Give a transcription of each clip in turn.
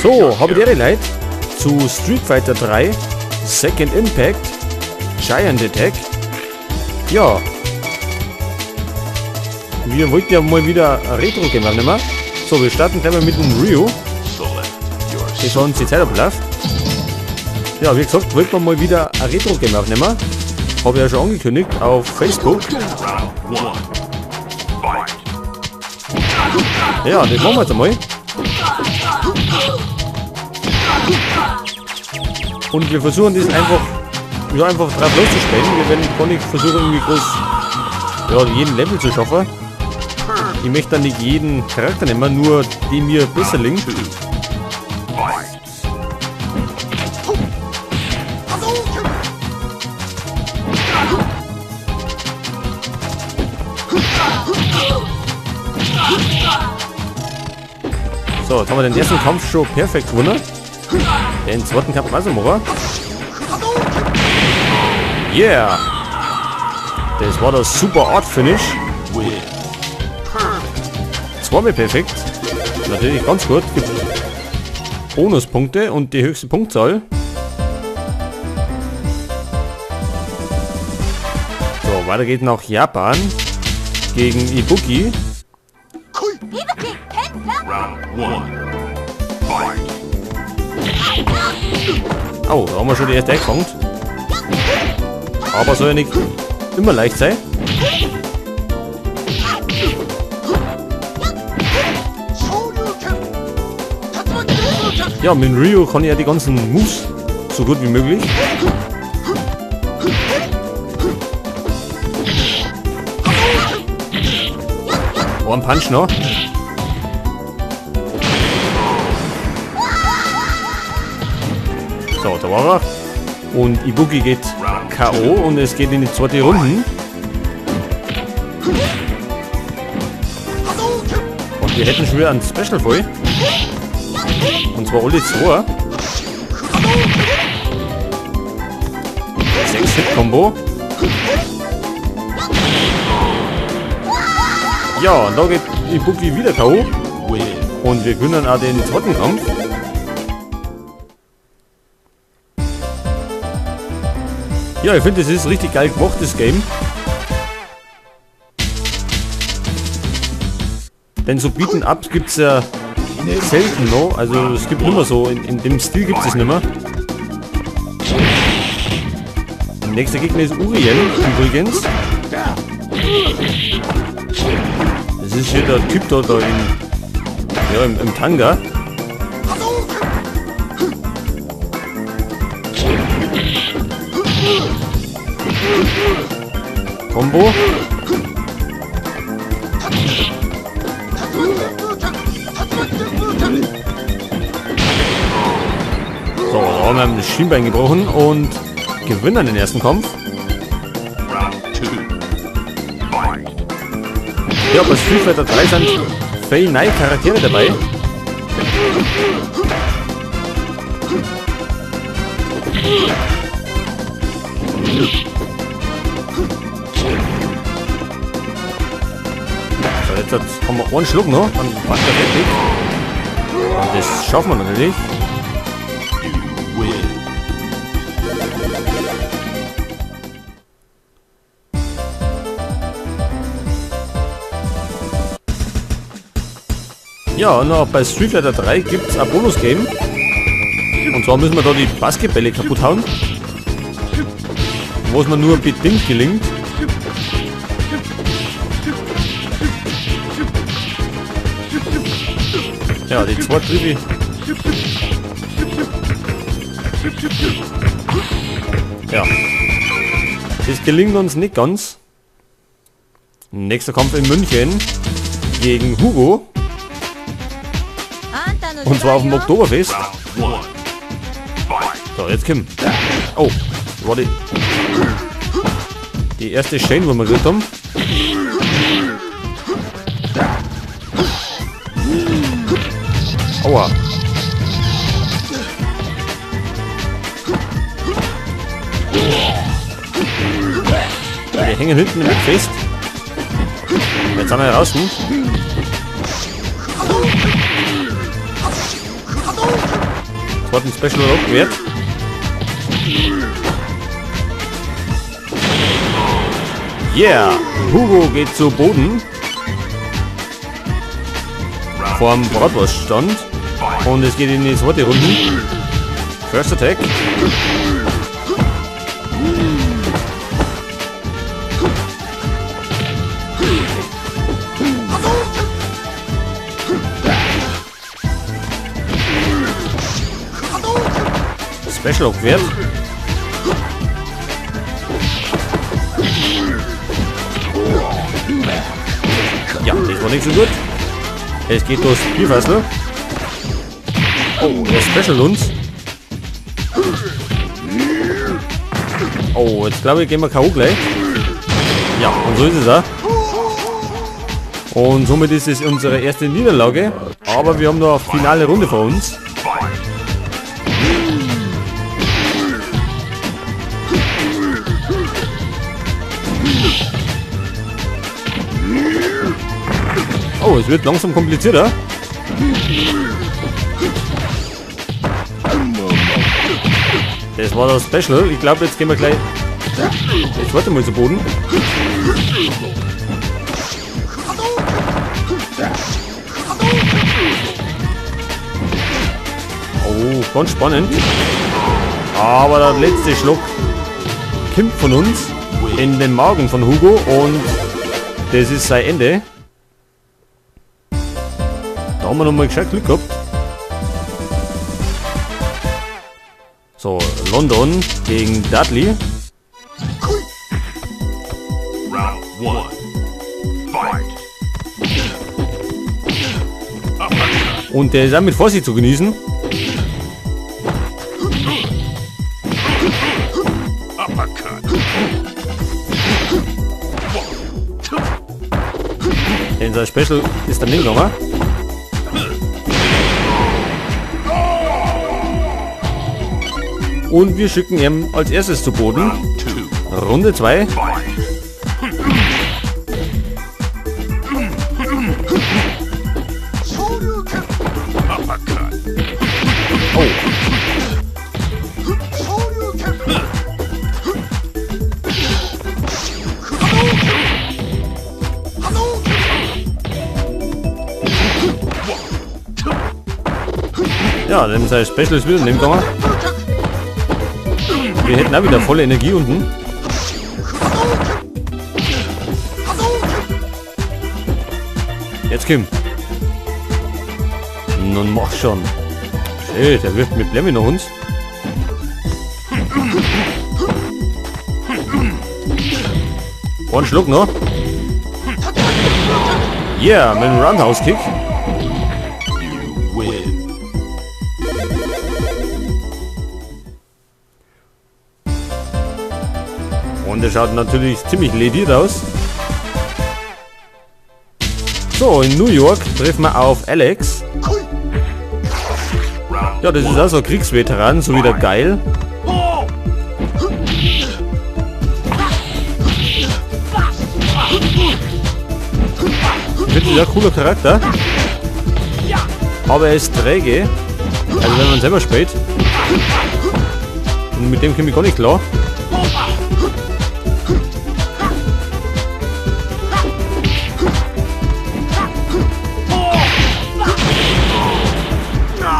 So, habe ich die Leute zu Street Fighter 3 Second Impact Giant Attack. Ja, wir wollten ja mal wieder ein Retro-Game aufnehmen. So, wir starten gleich mal mit dem Ryu, bevor uns die Zeit abläuft. Ja, wie gesagt, wollten wir mal wieder ein Retro-Game aufnehmen. Habe ich ja schon angekündigt auf Facebook. Ja, das machen wir jetzt einmal. Und wir versuchen das einfach, ja, einfach drauf loszuspielen. Wir werden gar nicht versuchen, irgendwie groß, ja, jeden Level zu schaffen. Ich möchte dann nicht jeden Charakter nehmen, nur die mir besser liegen. So, jetzt haben wir den ersten Kampf schon perfekt gewonnen. Den zweiten Kampf also machen. Yeah! Das war das super Art Finish. Zweimal perfekt. Natürlich ganz gut. Gibt Bonuspunkte und die höchste Punktzahl. So, weiter geht nach Japan gegen Ibuki. Oh, da haben wir schon die erste eingefangen. Aber soll ja nicht immer leicht sein. Ja, mit Ryu kann ich ja die ganzen Moves so gut wie möglich. Oh, ein Punch noch. So, da war er. Und Ibuki geht K.O. und es geht in die zweite Runde. Und wir hätten schon wieder einen Special voll. Und zwar alle zwei. 6 Hit-Kombo. Ja, und da geht Ibuki wieder K.O. Und wir gewinnen auch den zweiten Kampf. Ja, ich finde, das ist richtig geil gemacht, das Game. Denn so Beaten Ups gibt es ja selten noch. Also es gibt nicht mehr so, in dem Stil gibt es nicht mehr. Nächster Gegner ist Uriel, übrigens. Das ist hier der Typ da in, ja, im Tanga. Kombo. So, da haben wir das Schienbein gebrochen und gewinnen den ersten Kampf. Ja, bei Street Fighter 3 sind viele neue Charaktere dabei. So, jetzt haben wir einen Schluck noch, dann passt der fertig. Und das schaffen wir natürlich. Ja, und auch bei Street Fighter 3 gibt es ein Bonus-Game. Und zwar müssen wir da die Basketbälle kaputt hauen. Wo es mir nur bedingt gelingt. Ja, die zwei Triebe. Ja. Das gelingt uns nicht ganz. Nächster Kampf in München gegen Hugo. Und zwar auf dem Oktoberfest. So, jetzt Kim. Oh, war die erste Chain, wo wir gekriegt haben. Aua. Wir hängen hinten im Eck fest. Jetzt sind wir draußen. Zweiten Special abgewehrt. Yeah! Hugo geht zu Boden. Vorm Bratwurststand. Und es geht in die zweite Runde. First Attack. Special abgewehrt. Ja, das war nicht so gut. Es geht durchs Bierfassel. Oh, der Special uns. Oh, jetzt glaube ich, gehen wir K.O. gleich. Ja, und so ist es auch. Und somit ist es unsere erste Niederlage. Aber wir haben noch eine finale Runde vor uns. Oh, es wird langsam komplizierter. Das war das Special. Ich glaube, jetzt gehen wir gleich... Jetzt warte mal zu Boden. Oh, ganz spannend. Aber der letzte Schluck kommt von uns in den Magen von Hugo und das ist sein Ende. Da haben wir nochmal gescheit Glück gehabt. So, London gegen Dudley. Round one. Fight. Und der ist auch mit Vorsicht zu genießen. Denn sein Special ist dann nicht gegangen. Und wir schicken ihn als erstes zu Boden. Runde 2. Oh. Ja, dann sein Special ist wieder nehmen gegangen. Wir hätten auch wieder volle Energie unten. Jetzt Kim. Nun mach schon. Shit, der wirft mit Blemmi nach uns. Einen Schluck noch. Yeah, mit dem Roundhouse Kick. Und der schaut natürlich ziemlich lediert aus. So, in New York treffen wir auf Alex. Ja, das ist auch so ein Kriegsveteran, so wieder geil. Wirklich ein cooler Charakter. Aber er ist träge. Also wenn man selber spielt. Und mit dem komme ich gar nicht klar.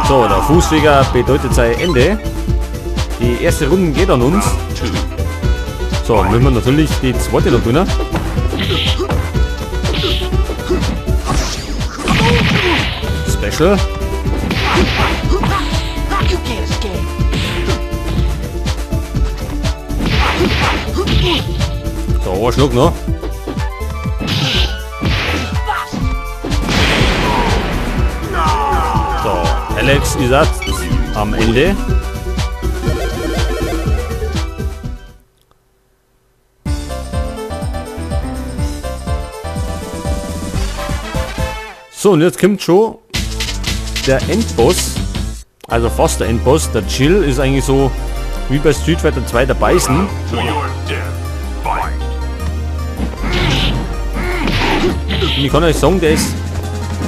So, der Fußfeger bedeutet sein Ende. Die erste Runde geht an uns. So, müssen wir natürlich die zweite noch gewinnen. Special. So, ein Schluck noch. So, Alex ist am Ende. So, und jetzt kommt schon der Endboss, also fast der Endboss. Der Chill ist eigentlich so wie bei Street Fighter 2 der Bison. Und ich kann euch sagen, der ist...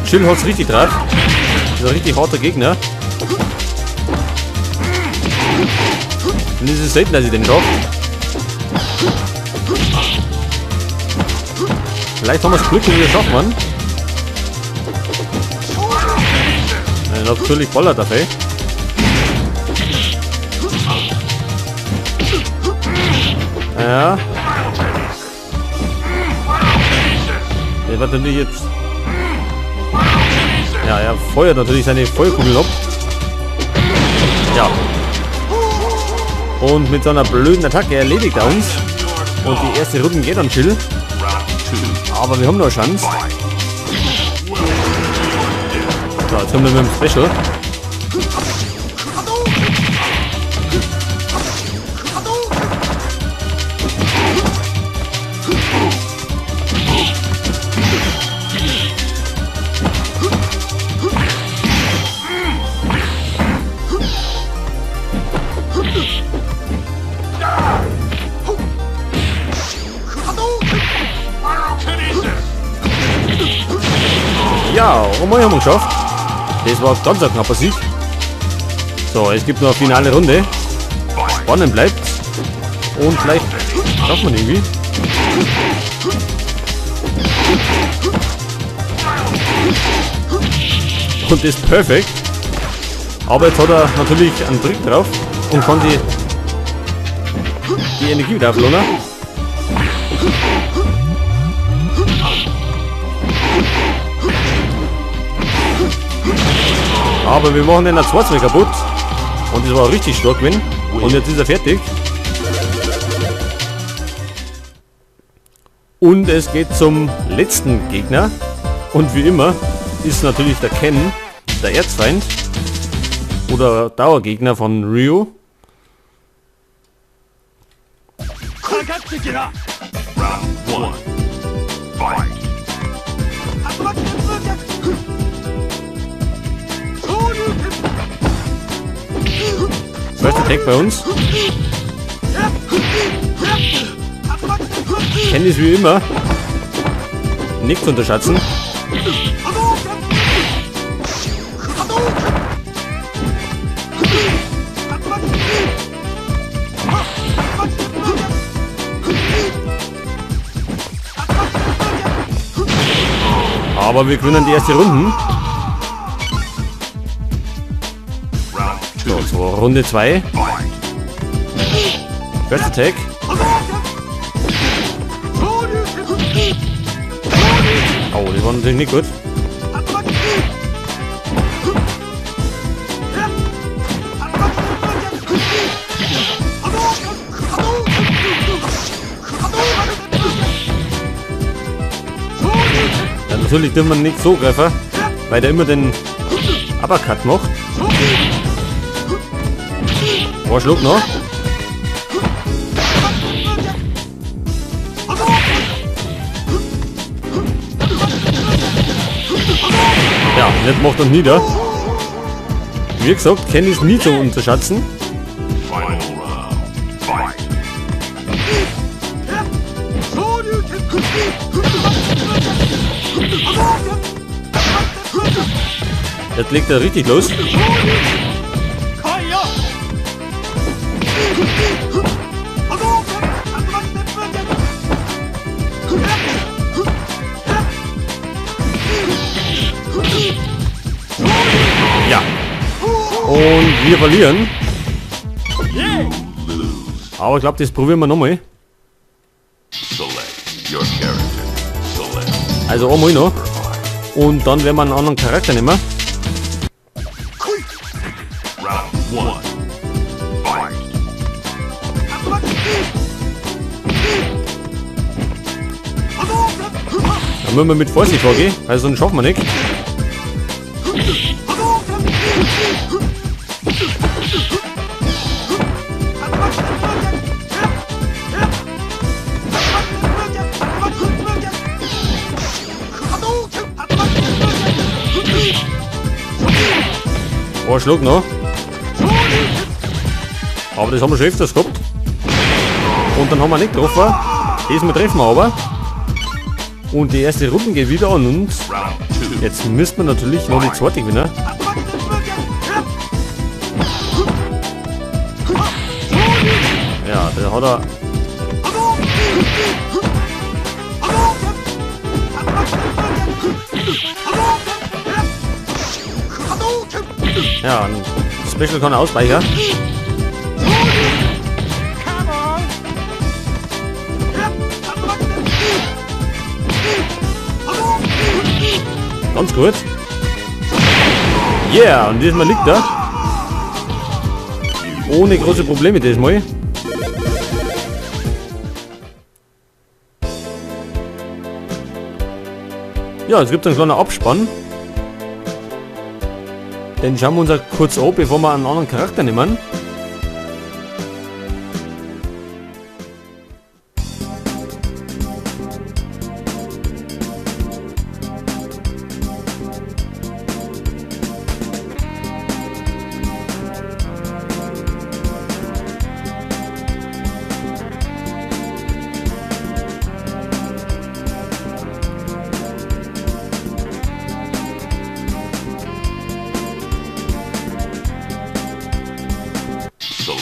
Chill hat's richtig drauf. Ist ein richtig harter Gegner. Und es ist selten, dass ich den schaffe. Vielleicht haben wir das Glück und wir schaffen ihn. Natürlich ballert er fei. Ja. Der wird natürlich jetzt... Ja, er feuert natürlich seine Feuerkugel ab. Ja. Und mit seiner blöden Attacke erledigt er uns. Und die erste Runde geht dann chill. Aber wir haben noch eine Chance. So, jetzt kommen wir mit dem Special. Ja, einmal haben wir geschafft. Das war ganz ein knapper Sieg. So, es gibt noch eine finale Runde. Spannend bleibt. Und vielleicht schafft man irgendwie. Und ist perfekt. Aber jetzt hat er natürlich einen Trick drauf und kann die Energie wieder aufladen. Aber wir machen den zweites Mal kaputt. Und das war richtig stark gewesen. Und jetzt ist er fertig. Und es geht zum letzten Gegner. Und wie immer ist natürlich der Ken, der Erzfeind. Oder Dauergegner von Ryu. Round 1. Fight. First Attack bei uns. Ken ist wie immer nicht zu unterschätzen. Aber wir gewinnen die erste Runde. So, so Runde 2. First Attack. Oh, die waren natürlich nicht gut. Ja, natürlich dürfen wir nicht so greifen, weil der immer den Uppercut macht. Ein Schluck noch. Ja, jetzt macht er nieder. Wie gesagt, Ken ist nie zu unterschätzen. Jetzt legt er richtig los. Ja. Und wir verlieren. Aber ich glaube, das probieren wir nochmal. Also einmal noch. Und dann werden wir einen anderen Charakter nehmen. Da müssen wir mit Vorsicht vorgehen, weil sonst schaffen wir nicht. Oh, Schluck noch. Aber das haben wir schon öfters gehabt. Und dann haben wir nicht getroffen. Diesmal treffen wir aber. Und die erste Runde geht wieder an uns. Jetzt müssten wir natürlich noch die zweite gewinnen. Da hat er... Ja, ein Special kann er ausweichen. Ganz gut. Yeah, und diesmal liegt er. Ohne große Probleme diesmal. Ja, es gibt einen kleinen Abspann. Den schauen wir uns auch kurz an, bevor wir einen anderen Charakter nehmen.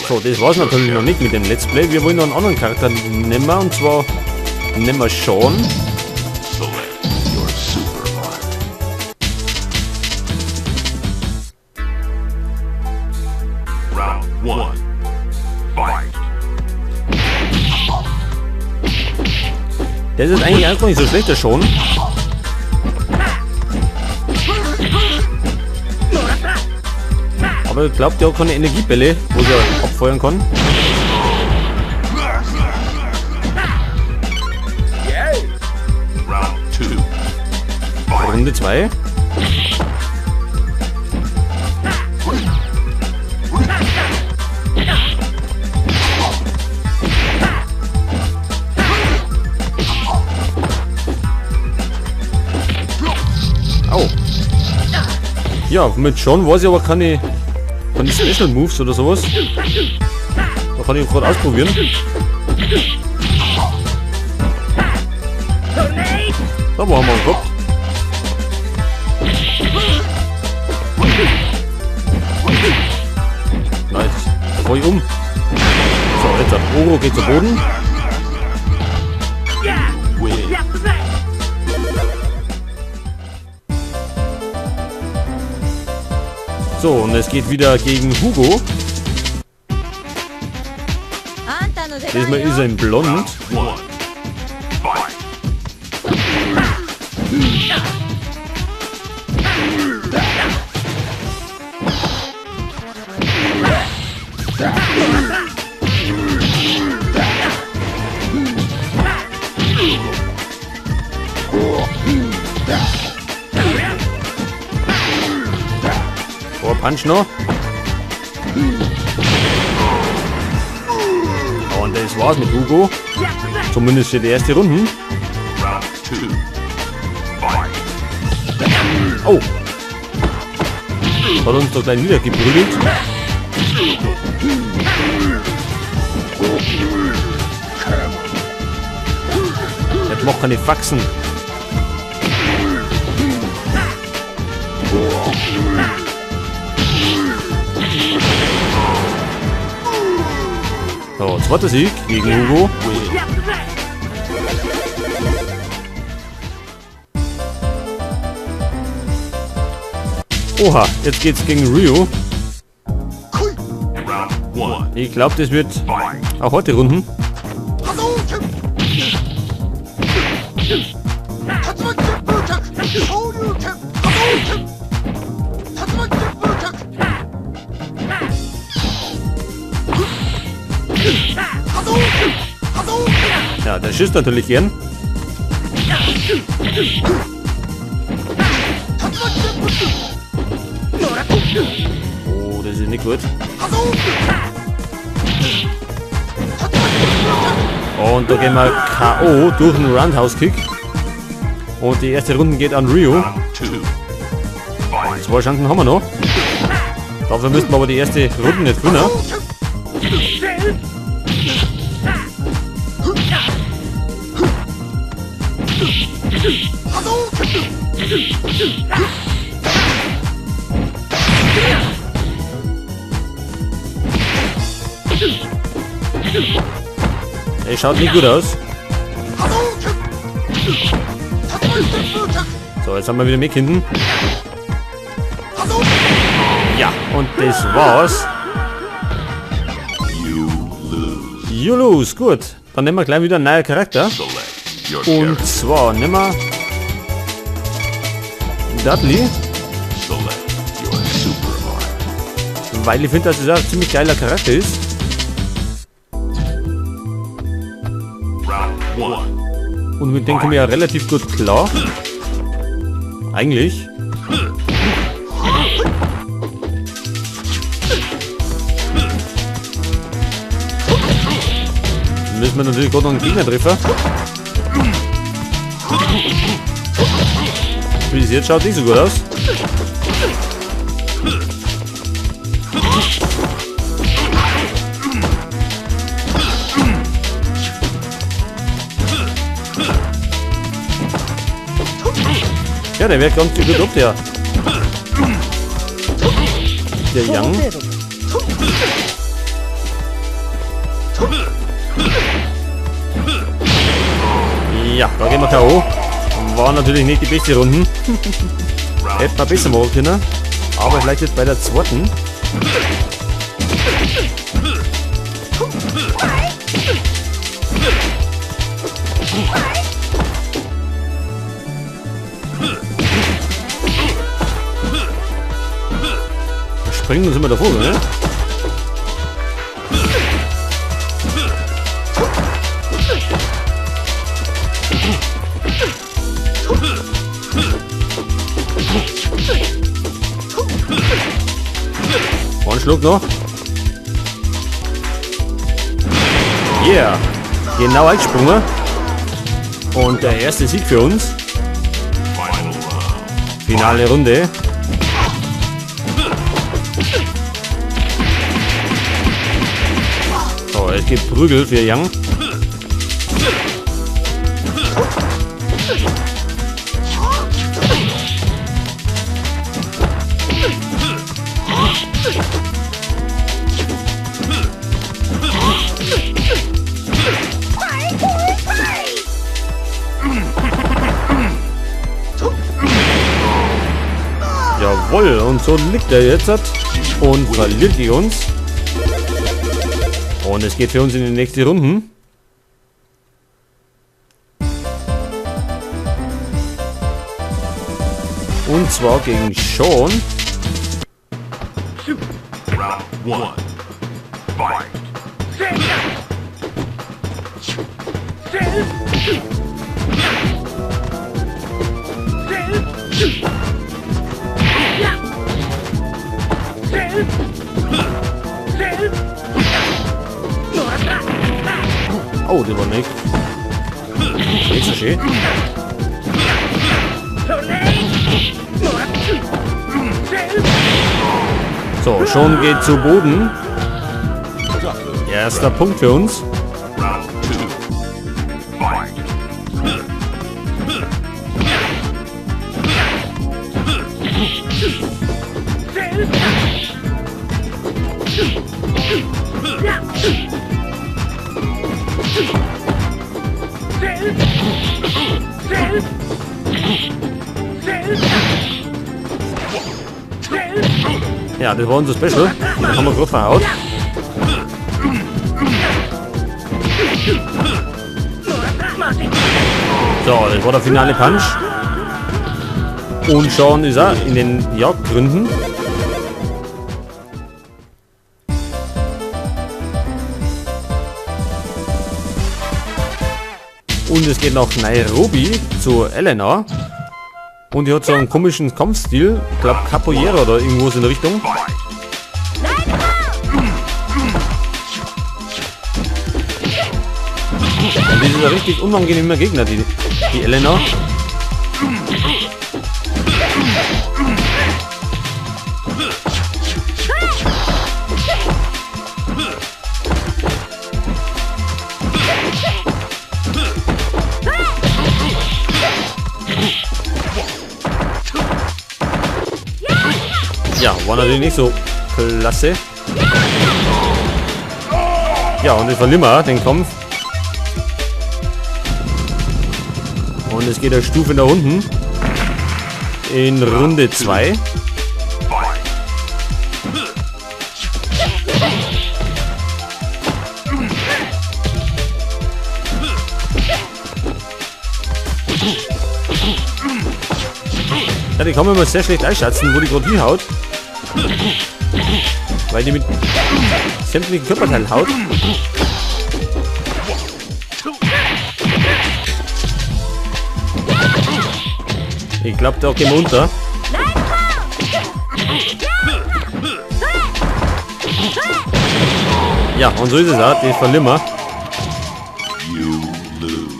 So, das war's natürlich noch nicht mit dem Let's Play. Wir wollen noch einen anderen Charakter nehmen, und zwar nehmen wir Sean. Der ist eigentlich einfach nicht so schlecht, der Sean. Aber ich glaube, der hat keine Energiebälle, wo sie abfeuern kann. Runde 2. Au. Ja, mit Sean weiß ich aber keine Special Moves oder sowas. Da kann ich gerade ausprobieren. Da wo haben wir einen gehabt. Nice. Da fahr ich um. So, jetzt hat Oro geht zu Boden. So, und es geht wieder gegen Hugo. Diesmal ist er in Blond. Punch noch. Und das war's mit Hugo. Zumindest für die erste Runde. Oh. Hat uns doch gleich niedergeprügelt. Der macht keine Faxen. So, zweiter Sieg gegen Hugo. Oha, jetzt geht's gegen Ryu. Ich glaube, das wird auch heute Runden. Ja, der schießt natürlich gern. Oh, das ist nicht gut. Und da gehen wir K.O. durch einen Roundhouse-Kick. Und die erste Runde geht an Ryu. Zwei Chancen haben wir noch. Dafür müssten wir aber die erste Runde nicht gewinnen. Es schaut nicht gut aus. So, jetzt haben wir wieder mehr hinten. Ja, und das war's. You lose. Gut. Dann nehmen wir gleich wieder einen neuen Charakter. Und zwar nehmen wir Dudley. Weil ich finde, dass das ein ziemlich geiler Charakter ist. Und mit dem komme ich ja relativ gut klar. Eigentlich. Müssen wir natürlich gerade noch einen Gegner treffen. Wie es jetzt schaut, nicht so gut aus. Ja, der wird ganz gut ab, der. Der Yang. Ja, da gehen wir K.O. War natürlich nicht die beste Runde. Hätte man besser machen können. Aber vielleicht jetzt bei der zweiten. Springen uns immer davor, ne? Einen Schluck noch. Yeah. Genau eingesprungen. Und der erste Sieg für uns. Finale Runde. So, es gibt Prügel für Yang. Jawohl, und so liegt er jetzt und verliert gegen uns. Und es geht für uns in die nächste Runde. Und zwar gegen Sean. Round 1. Fight. Oh, der war nicht. Nicht so schön. So, Sean geht zu Boden. Erster Punkt für uns. Ja, das war unser Special. Den haben wir gerade verhaut. So, das war der finale Punch. Und Sean ist er in den Jagdgründen. Und es geht nach Nairobi zu Elena. Und die hat so einen komischen Kampfstil. Ich glaube Capoeira oder irgendwo in der Richtung. Und die ist ein richtig unangenehmer Gegner, die Elena. Ja, war natürlich nicht so klasse. Ja, und ich verliere mal den Kampf. Und es geht eine Stufe nach unten. In Runde 2. Ja, die kann man immer sehr schlecht einschätzen, wo die gerade hinhaut. Weil die mit sämtlichen Körperteilen haut. Ich glaube, da gehen wir unter. Ja, und so ist es auch, die verlieren wir.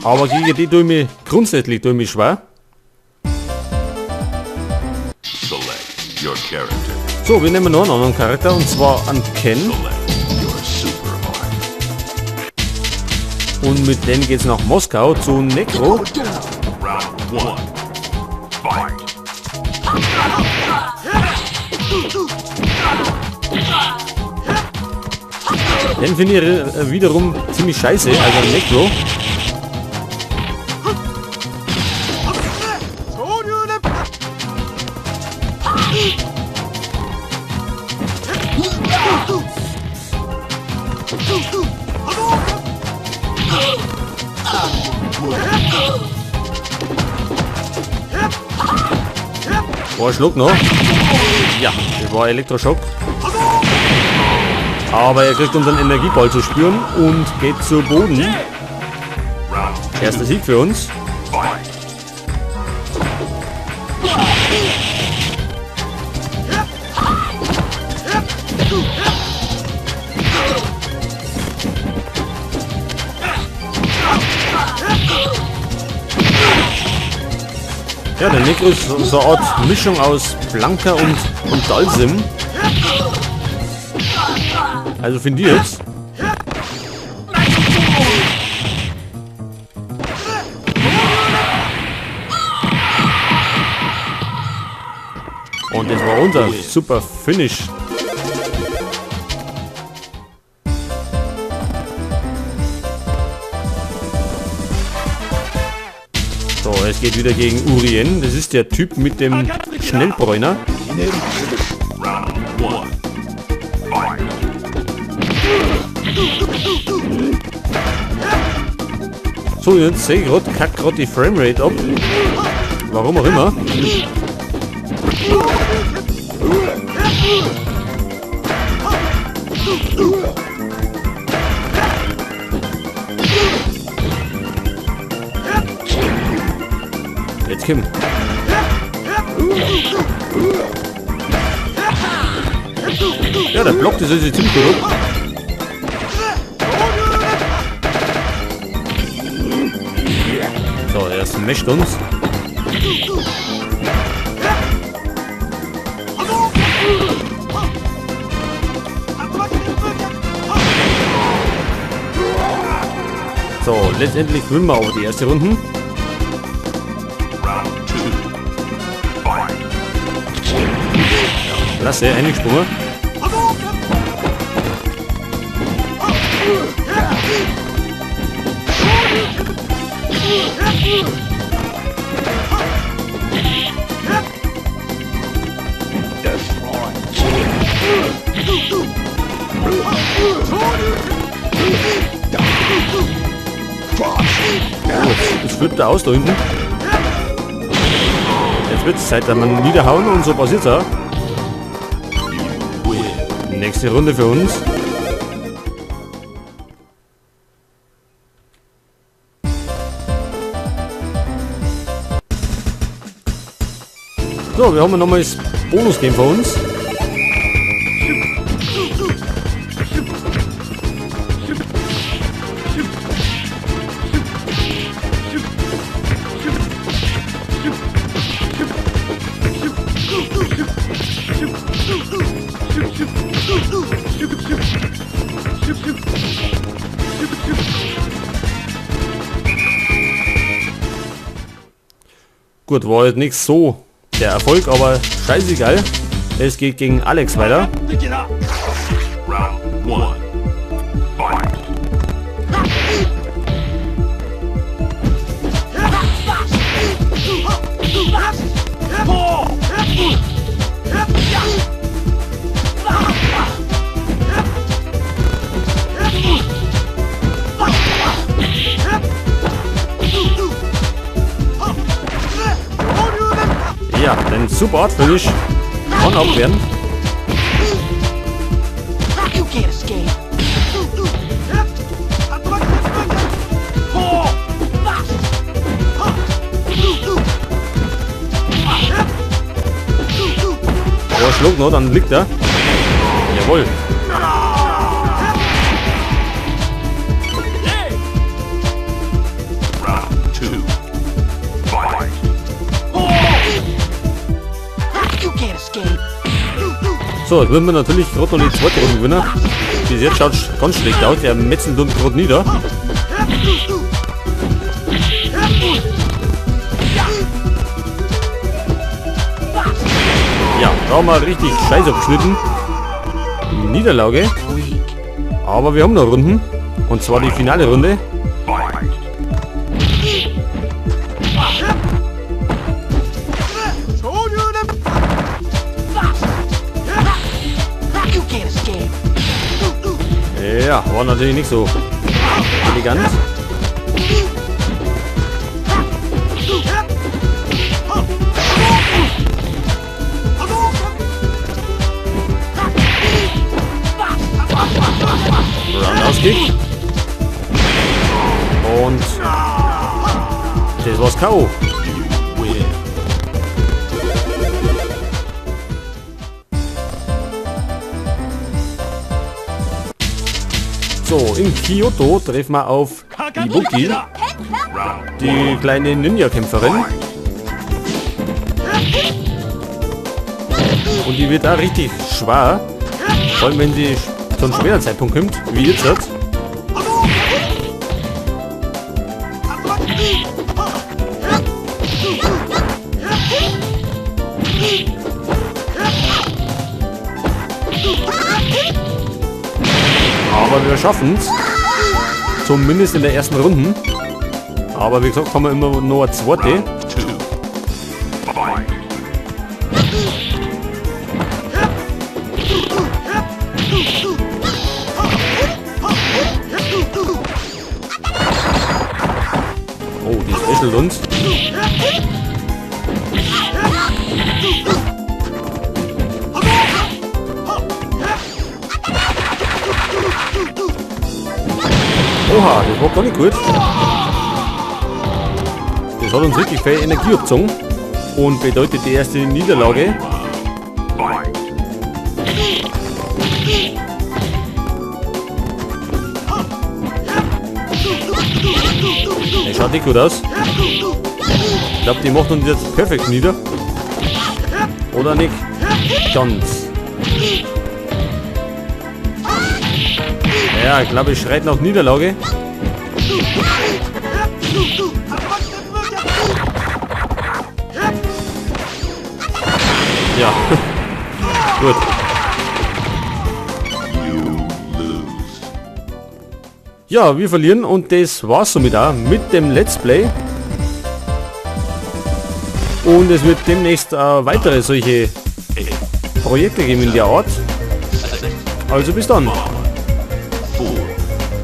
Aber gegen die tue ich mich grundsätzlich schwer. So, wir nehmen noch einen anderen Charakter, und zwar an Ken. Und mit denen geht's nach Moskau zu Necro. Den finde ich wiederum ziemlich scheiße, also Necro. Boah, Schluck noch. Ja, das war Elektroschock. Aber er kriegt unseren Energieball zu spüren und geht zu Boden. Erster Sieg für uns. Ja, der Necro ist so eine Art Mischung aus Blanka und Dhalsim. Also finde ich jetzt. Und das war unser super Finish. So, es geht wieder gegen Urien. Das ist der Typ mit dem Schnellbräuner. So, jetzt sehe ich gerade, kackt gerade die Framerate ab. Warum auch immer. Jetzt Kim. Ja, der blockt das ist ziemlich gut. So, der smasht uns. So, letztendlich gewinnen wir aber die erste Runde. Ja, klasse, eingesprungen. Jetzt flippt er aus da hinten. Jetzt wird es Zeit, dass man niederhauen und so passiert's auch. Nächste Runde für uns. So, wir haben nochmal das Bonus-Game für uns. Gut, war jetzt nicht so der Erfolg, aber scheißegal. Es geht gegen Alex weiter. Ja, den Super Art Finish kann abwehren. Oh, Schluck noch, dann liegt er. Jawohl. So, jetzt würden wir natürlich gerade noch die zweite Runde gewinnen. Bis jetzt schaut es ganz schlecht aus. Er metzelt uns gerade nieder. Ja, da haben wir richtig Scheiß abgeschnitten. Niederlage. Aber wir haben noch Runden. Und zwar die finale Runde. Ja, war natürlich nicht so elegant. Roundhouse Kick. Und das war's K.O. So, in Kyoto treffen wir auf Ibuki, die kleine Ninja-Kämpferin. Und die wird da richtig schwer, vor allem wenn sie zu einem schweren Zeitpunkt kommt, wie jetzt. Aber wir schaffen es. Zumindest in der ersten Runde. Aber wie gesagt, haben wir immer noch eine zweite. Oh, die specialt uns. Oha, das war gar nicht gut. Das hat uns wirklich viel Energie abgezogen und bedeutet die erste Niederlage. Das schaut nicht gut aus. Ich glaube, die macht uns jetzt perfekt nieder. Oder nicht? Ganz. Ja, ich glaube, ich schreit nach Niederlage. Ja. Gut. Ja, wir verlieren und das war's somit auch mit dem Let's Play. Und es wird demnächst weitere solche Projekte geben in der Art. Also bis dann.